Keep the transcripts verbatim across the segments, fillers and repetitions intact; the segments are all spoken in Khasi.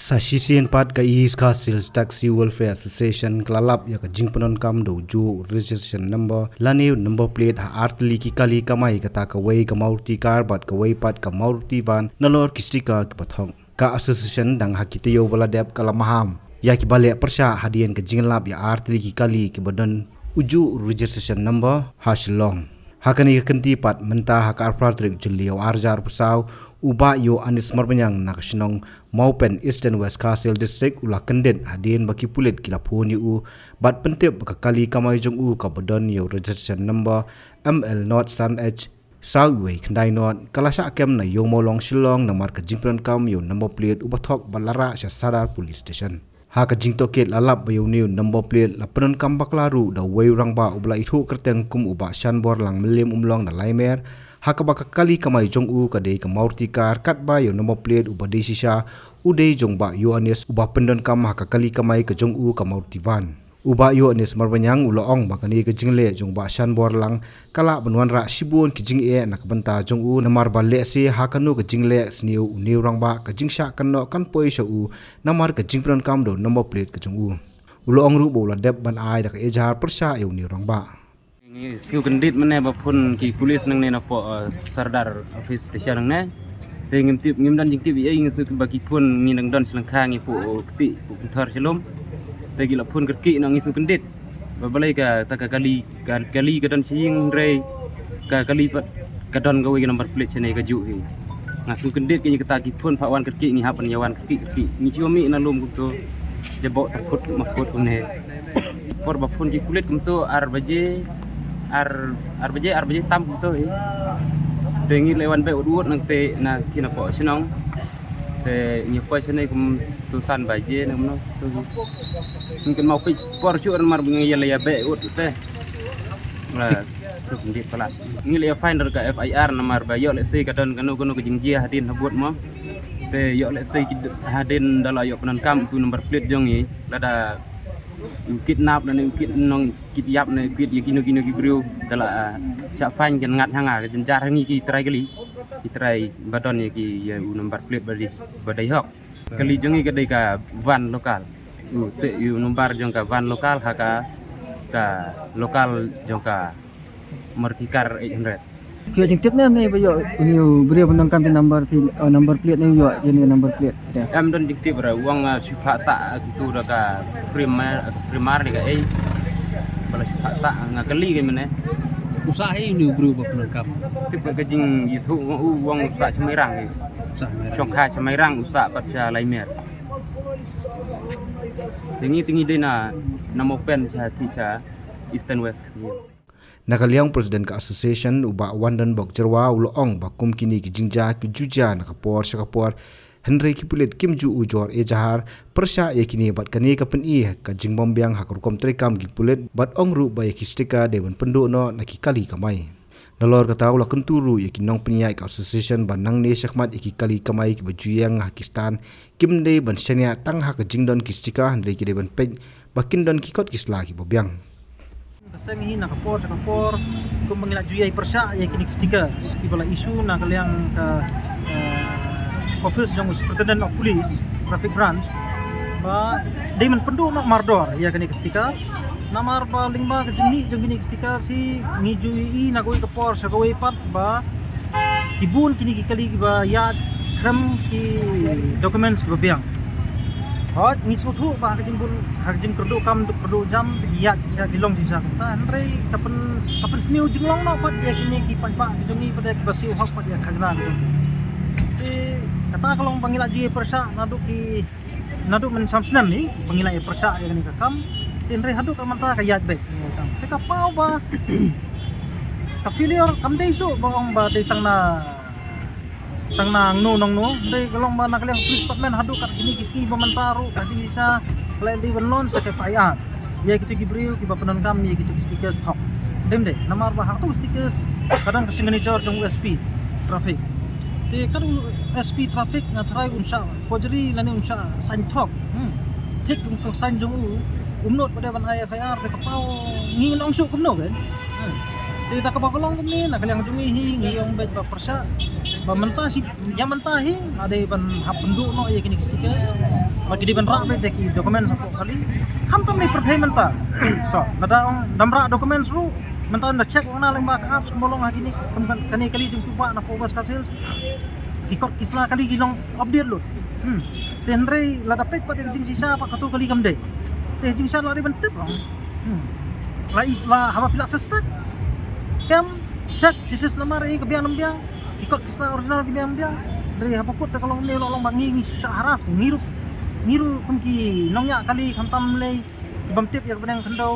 Sa shisien pat ka East Khasi Hills Taxi Welfare Association ka la lap ïa ka jingpyndonkam da u juh registration number lane u number plate ha artylli ki kali kamai, kata kawei ka Maruti car bad kawei pat ka Maruti van, nalor ki sticker kiba thok. Ka association dang ha ki taïew ba la dep ka la maham ïa kiba leh pyrshah hadien ka jinglap ïa artylli ki kali kiba don u juh registration number ha Shillong. Ha kane ka kynti pat mynta ha ka arphew tarik Jylliew arhajar arphew saw, u Bah Yohanes Marbaniang na ka shnong Mawpen, Eastern West Khasi Hills District, u la kyndit hadien ba ki pulit ki la phone ïa u bad pyntip ba ka kali kamai jong u kaba don ïa u registration number M L not san H saw wei khyndai not ka la shah kem na Ïew Mawlong Shillong namar ka jingpyndonkam ïa u number plate uba thok bad la rah sha Sadar Police Station. Ha ka jingtohkit la lap ba ïa une u number plate la pyndonkam bakla ruh da uwei u rangbah uba la ithuh kyrteng kum u Bah Shanborlang Mylliem Umlong na Laimer, ha kaba ka kali kamai jong u ka dei ka Maruti car katba ïa u number plate uba dei shisha u dei jong u Bah Yohanes uba pyndonkam ha ka kali kamai ka jong u ka Maruti van. U Bah Yohanes Marbaniang u la ong ba kane ka jingleh jong u Bah Shanborlang ka lah ban wanrah shibun ki jingeh na ka bynta jong u namar ba lehse ha kano ka jingleh sniew une u rangbah ka jingshah kynnoh kan poi sha u namar ka jingpyndonkam da u number plate ka jong u. U la ong ruh ba u la dep ban ai da ka ejhar pyrshah ïa une u rangbah. Ngi shu kyndit mynne ba phone ki pulit nangne napoh, eh, Sadar Office Station nangne. Te ngim tip, ngim don jingtip ïa, ngi shu ba ki phone ngi nang don sha lyngkha ngi pu kti pu kynthor sha lum. Te ki la phone kyrkieh noh ngi shu kyndit. Ba balei kata ka kali, ka kali ka don sha ïing, hynrei ka kali pat ka don kawei ka number plate shane ka juh hi. Nga shu kyndit kine kata ki phone pat wan kyrkieh, ngi hap ban ïa wan kyrkieh kyrkieh. Ngi shu mih na lum kumto. Jaboh ta phut ma phut kumne. Por ba phone ki pulit kumto ar baje, ar, ar baje, ar baje tam kumto hi. Te ngi la wan beh ud ud nangte na, te napoh shnong. Te ngi poi shane kumto san baje na kumno. Ngi kynmaw peit por shuh namar ba ngi ïa la ïa beh ud te. La, tu pyndiat palat. Ngi la ïa file da ka F I R namar ba ïoh lehse ka don kano kano ka jingjia hadien habud mo. Te ïoh lehse ki d-, hadien da la ïoh pyndonkam utu number plate jong ngi, lada u kidnap lane u kid nong kit ïap ne kit ïa kino kino ki briew da la, ah, shah fine kan ngat ha nga ka jynjar ha ngi ki trai kali. Ki trai ba don ïa ki ïa u number plate ba dei, ba dei hok. Kali jong ngi ka dei ka van local. U te u number jong ka van local ha ka, ka local jong ka Maruti car eight hundred. Ki ïoh jingtip ne em ne ba ïoh une u briew ba nang kam ïa number pl-, eh, number plate ne ïoh ïa une number plate. Em don jingtip ra u ong, ah, shu phah tah, ah, kitu da ka primar, ah, primar ne ka ei. Ba la shu phah tah, ah, nga kali ka mane. U sah hi une u briew ba pyndonkam. Tip ka jingïathuh u ong u sah sha Mairang hi. Sah Mairang. Shong kha sha Mairang u sah pat sha Laimer. Te ngi te ngi dei na, na Mawpen sha, te sha Eastern West Khasi Hills. Na ka liang u President ka Association u Bah Wandonbok Jyrwa u la ong ba kum kine ki jingjia ki ju jia na ka por sha ka por, hynrei ki pulit kim ju ujor ejhar pyrshah ïa kine bad kane ka pyni ka jingbym biang ha ka rukom treikam ki pulit bad ong ruh ba ïa ki sticker dei ban pynduh noh na ki kali kamai. Nalor kata u la kyntu ruh ïa ki nongpynïaid ka Association ba nangne shakhmat ïa ki kali kamai kiba ju ïeng ha ki stand kim dei ban shaniah tang ha ka jingdon ki sticker hynrei ki dei ban peit ba kin don ki kot ki sla kiba biang. Ka seng hi na ka por sha ka por kumba ngi la ju ïai pyrshah ïa kine ki sticker kiba la issue na ka liang ka, eh, office jong u Superintendent of Police Traffic Branch ba dei ban pynduh noh mardor ïa kine ki sticker. Namar ba lyngba ka jingmih jong kine ki sticker shi ngi ju ïohi na kawei ka por sha kawei pat ba ki bun kine ki kali kiba ïaid khlem ki documents kiba biang. Hooid, ngi sngewthuh ba ha ka jingbun, ha ka jingkyrduh kam, kyrduh jam, ki ïaid shisha, ki long shisha kumta. Hynrei ka pyn, ka pynsniew jinglong noh pat ïa kine ki paidbah ki jong ngi pat ïa kiba siew hok pat ïa khajna ki jong ngi. Te kata ka long ba ngi la ju ïai pyrshah naduh ki, naduh mynshwa snem hi ba ngi la ïai pyrshah ïa kane ka kam. Te hynrei haduh ka mynta ka ïaid beit kane ka kam. Te ka paw ba ka failure kam dei shuh ba ong ba dei tang na, tang na ngno na ngno, dei ka long ba na ka liang Police Department haduh kat kine ki sngi ba mynta ruh ka jingshisha ka la dei ban launch da ka F I R ïa kito ki briew kiba pyndonkam ïa kito ki stickers thok. Dei ym dei, namar ba ha kato ka stickers ka don ka signature jong u S P Traffic. Te kato u S P Traffic nga tharai un shah forgery lane un shah sign thok. Hmm. Thik kum ka sign jong u, um nud pat de ban ai F I R, te ka paw ngi long shuh kumno kan. Hmm. Te da kaba ka long kumne na ka liang jong ngi hi ngi ong beit ba pyrshah ba mynta shi, ïa mynta hi la dei ban hap pynduh noh ïa kine ki stickers. Ba ki dei ban rah beit da ki documents hapoh kali. Khamtam ne pyrthei mynta. To, lada ong dam rah documents ruh, mynta da check ong na lyngba ka apps kumba long ha kine, kum kan, kane kali jingtubah na poh West Khasi Hills. Ki kot ki sla kali ki long update lut. Hmm. Te hynrei lada peit pat ïa ka jingshisha pat kato kali kam dei. Te jingshisha la dei ban tip ong. Hmm. La i, la haba phi la suspect, kem check chassis number, eh, ka biang nam biang. Ki kot ki sla original ki biang nam biang. Hynrei haba kut da ka long ne, long, long ba ngi, ngi shah harass, ngi ruh, ngi ruh kum ki nongñiah kali, khamtam lei ki bym tip ïa ka bneng khyndew.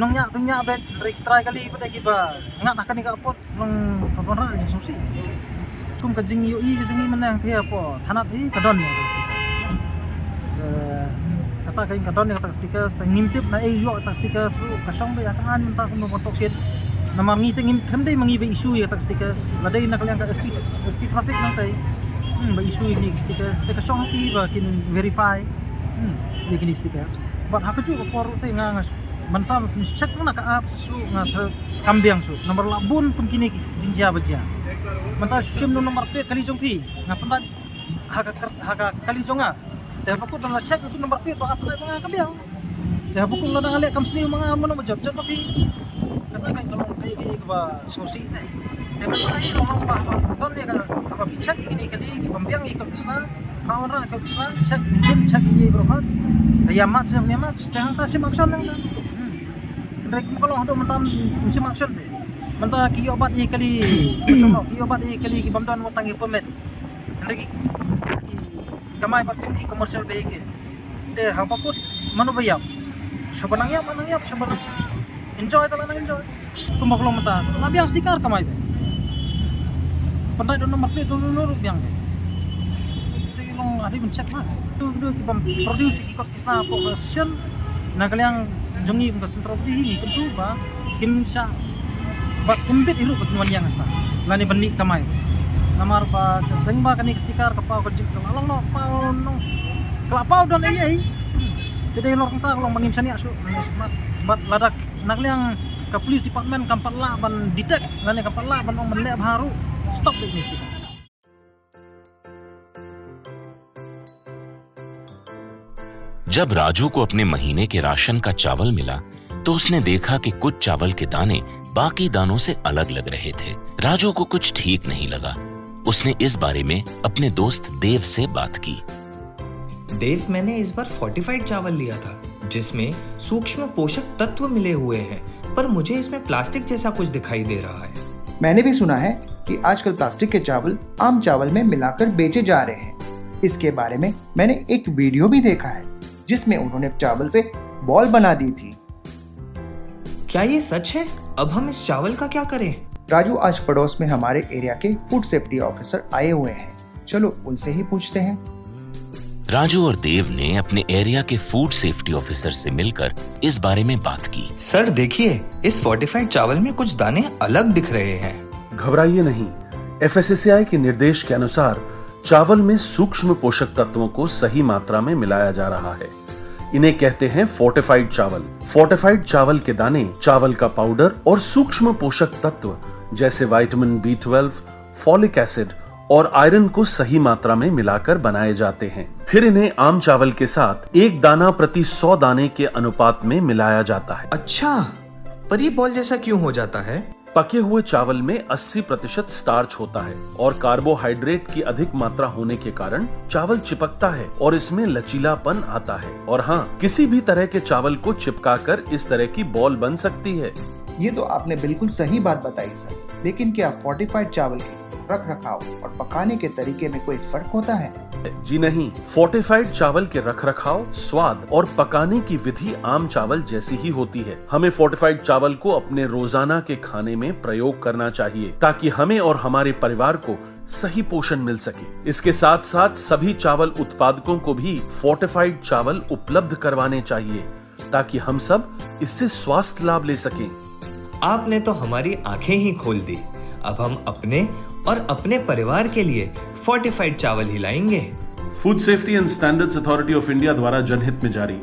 Nongñiah tu ñiah beit, hynrei ki trai kali pat de kiba ngat ha kane ka apot. Long ka ban rah jingsngewsih. Kum ka jingïohi ka jong ngi mynne hangtei hapoh thanat, eh, ka don ïa ka stickers. Eh, kata ka, ka don ïa kata ka stickers, te ngim tip na ei ïoh kata ka stickers ruh, ka shong beit ha ka aiñ mynta kumno ban tohkit. Namar ngi te ngim, khlem dei ma ngi ba issue ïa kata ka stickers. La dei na ka liang ka S P, S P traffic nangtei. Hmm, ba issue ïa kine ki stickers. Te ka shong ha ki ba kin verify. Hmm, ïa kine ki stickers. Bad ha kajuh ka por ruh te nga, nga mynta ba phin check na ka apps ruh nga tharai kam biang shuh. Namar la bun kum kine ki jingjia ba jia. Mynta shim na u number plate kali jong phi. Nga pyndait ha ka kar-, ha ka kali jong nga. Te haba kut la check na u number plate ba nga pyndait ma nga ka biang. Te haba kut lada nga leh kam sniew ma nga mano ba jot, jot ma phi. Kata ka long kaei kaei kaba sngewsih te. Te mynta i long long ba haba don ïa ka, haba phi check ïa kine kali ki bym biang ïa ka kot ki sla. Ka wanrah ka kot ki sla, check engine, check ïa baroh pat. Te ïa match, ïa match, te hangta shim action hangta. Hmm. Hynrei kum ka long haduh mynta ym shim action te. Mynta ki ïoh bat ïa kali, ki ïoh bat ïa kali ki bym don wat tang ïa permit. Hynrei ki, ki kamai bad kum ki commercial vehicle. Te haba kut mano ba ïap? Shuwa ba nang ïap, nang ïap, shuwa ba nang enjoy te la nang enjoy. Kumba ka long mynta, la biang sticker kamai beit. Pyndait da u number plate, u number biang beit. Te long, ha dei ban check ma. Tu, tu ki bym produce ki kot ki sla hapoh ka station. Na ka liang jong ngi kum ka Central Body hi ngi kyntu ba kim shah, ba kim bit hi ruh ba kin wan ïeng ha sla lane ban mih kamai. Namar ba ka dang ba kane ka sticker ka paw ka jing ka la long noh, paw noh. Ka la paw don ei ei. Te dei lor kata ka long ba ngim shaniah shuh, ngim shaniah. Bad lada na ka liang ka police department kam pat lah ban detect lane kam pat lah ban ong ban leh bha ruh, stop dei ne sticker. जब राजू को अपने महीने के राशन का चावल मिला, तो उसने देखा कि कुछ चावल के दाने बाकी दानों से अलग लग रहे थे। राजू को कुछ ठीक नहीं लगा। उसने इस बारे में अपने दोस्त देव से बात की। देव, मैंने इस बार फोर्टिफाइड चावल लिया था, जिसमें सूक्ष्म पोषक तत्व मिले हुए हैं, पर मुझे इसमें प्लास्टिक जैसा कुछ दिखाई दे रहा है। मैंने भी सुना है कि आजकल प्लास्टिक के चावल आम चावल में मिलाकर बेचे जा रहे हैं। इसके बारे में मैंने एक वीडियो भी देखा है, जिसमें उन्होंने चावल से बॉल बना दी थी। क्या ये सच है? अब हम इस चावल का क्या करें? राजू आज पड़ोस में हमारे एरिया के फूड सेफ्टी ऑफिसर आए हुए हैं, चलो उनसे ही पूछते हैं। राजू और देव ने अपने एरिया के फूड सेफ्टी ऑफिसर से मिलकर इस बारे में बात की। सर, देखिए, इस फोर्टिफाइड चावल में कुछ दाने अलग दिख रहे हैं। घबराइए नहीं, एफएसएसएआई के निर्देश के अनुसार चावल में सूक्ष्म पोषक तत्वों को सही मात्रा में मिलाया जा रहा है। इन्हें कहते हैं फोर्टिफाइड चावल। फोर्टिफाइड चावल के दाने, चावल का पाउडर और सूक्ष्म पोषक तत्व जैसे vitamin B twelve, folic acid और आयरन को सही मात्रा में मिलाकर बनाए जाते हैं। फिर इन्हें आम चावल के साथ एक दाना प्रति सौ दाने के अनुपात में मिलाया जाता है। अच्छा, पर ये बॉल जैसा क्यों हो जाता है? पके हुए चावल में अस्सी प्रतिशत स्टार्च होता है और कार्बोहाइड्रेट की अधिक मात्रा होने के कारण चावल चिपकता है और इसमें लचीलापन आता है। और हाँ, किसी भी तरह के चावल को चिपकाकर इस तरह की बॉल बन सकती है। ये तो आपने बिल्कुल सही बात बताई सर, लेकिन क्या फोर्टिफाइड चावल के रख रखाव और पकाने के तरीके में कोई फर्क होता है? जी नहीं, फोर्टिफाइड चावल के रख रखाव, स्वाद और पकाने की विधि आम चावल जैसी ही होती है। हमें फोर्टिफाइड चावल को अपने रोजाना के खाने में प्रयोग करना चाहिए, ताकि हमें और हमारे परिवार को सही पोषण मिल सके। इसके साथ साथ सभी चावल उत्पादकों को भी फोर्टिफाइड चावल उपलब्ध करवाने चाहिए, ताकि हम सब इससे स्वास्थ्य लाभ ले सकें। आपने तो हमारी आंखें ही खोल दी। अब हम अपने और अपने परिवार के लिए फोर्टिफाइड चावल ही लाएंगे। Food Safety and Standards Authority of India द्वारा जनहित में जारी।